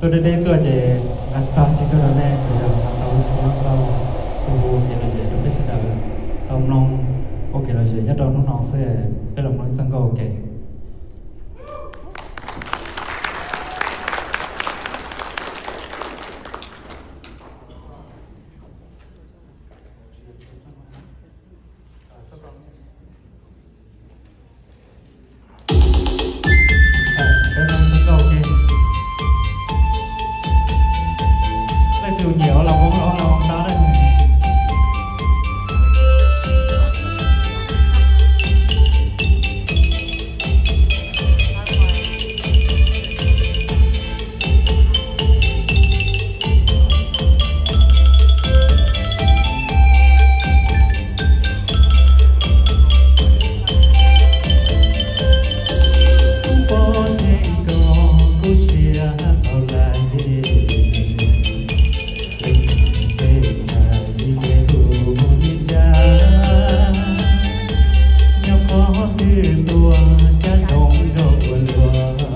Deb deb tuaj ces nqa tsis tau tsis tuaj rau nej, tsuas yog nqa tau lub suab tau hu kev lom zem rau peb sawv daws tau mloog, ua kev lom zem nyob rau hnub no xwb. Peb los mloog ib txoj nkauj ua ke. Leej twg nyiam los ua los ua tau na. Kuv pom theej ko kuv siab tau lawm, leej twg ntxhais li peb hu li cas, nyob qhov twg ntuag cab toom nrog ua luag.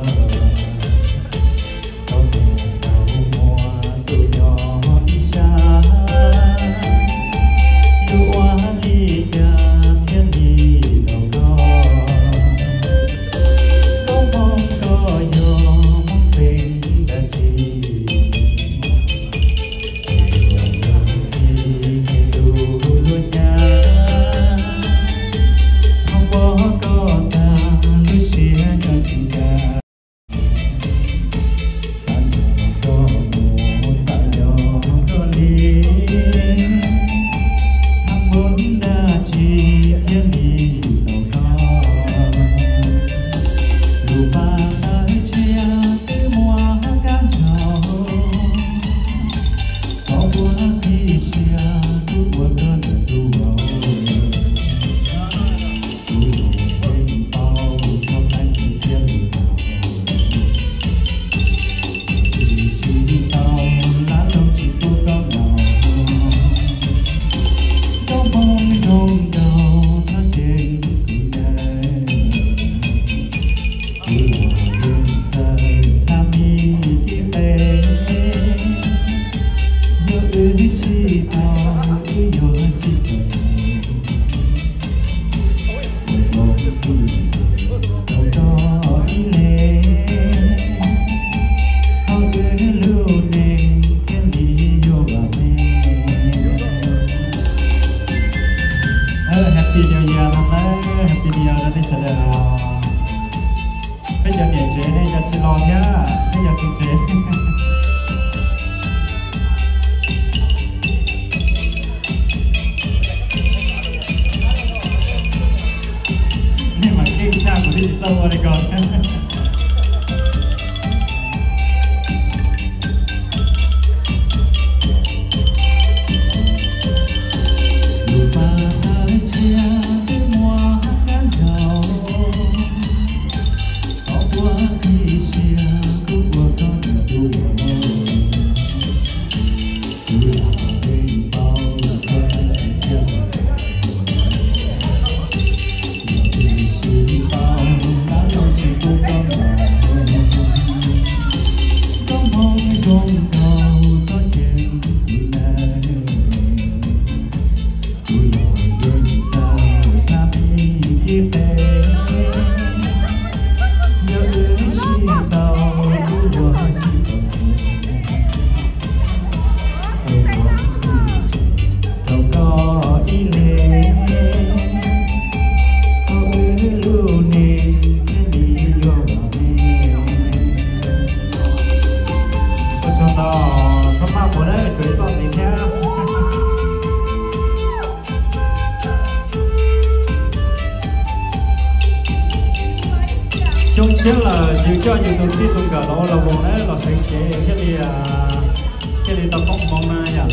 Tau tus tau muaj tus nyob ib sab, yuav ua li cas thiaj li tau koj. Koj hmoob koj yog hmoob xeem dab tsi, luag luag txij tus luag nyab, hmoob pom koj tag lub siab nyob tsis nca. Xav nrog koj mus xav nrog koj li, hab npub dab tsi thiaj li tau koj. Lub paj tawb tshiab twb muaj kab ntshaus, qhov puag tib siab kuv ua koj ntawm tus vauv. Kuv lub nceeg tau koj plaub tug txhiab lus laus, kuv tsis tau lab loog tsis pub koj mloog. Koj hmoob zoo nraug txhob ceev kuv ntawd, kuv los yeej txawj thab mi kib qe. Yog wb sib tau wb yuav tsis tau, mus mus txij rau koj ib leeg, hauv wb lub neej thiaj li yuav vam meej. Happy New Year no nawb, Happy New Year rau nej sawv daws. Peb cov niam tsev nej cas tsis los thiab, nej cov txiv tsev. Nej mas keej tshaj kuv twb tsis txawj ua li ko. Lub paj tawb tshiab twb muaj kab ntshaus, qhov puag tib siab kuv ua koj ntawm tus vauv. Kuv los yeej tau koj txhiab lus laus, kuv tsis tau lab loog tsis pub koj mloog. Koj hmoob zoo nraug txhob ceev kuv ntawd, kuv los yeej txawj thab mi kib qe. Yog wb sib tau wb yuav tsis tau, mus mus txij rau koj ib leeg, hauv wb lub neej thiaj li yuav vam meej. Ua tsaug ntau, txhob maj mus na, tshuav ib txoj ntxiv thiab. Xyoo tshiab lawm yus coj yus tus txij tus nkawm los ua las voos na, los seev cev thiaj li, thiaj li tau koob hmoov na yom.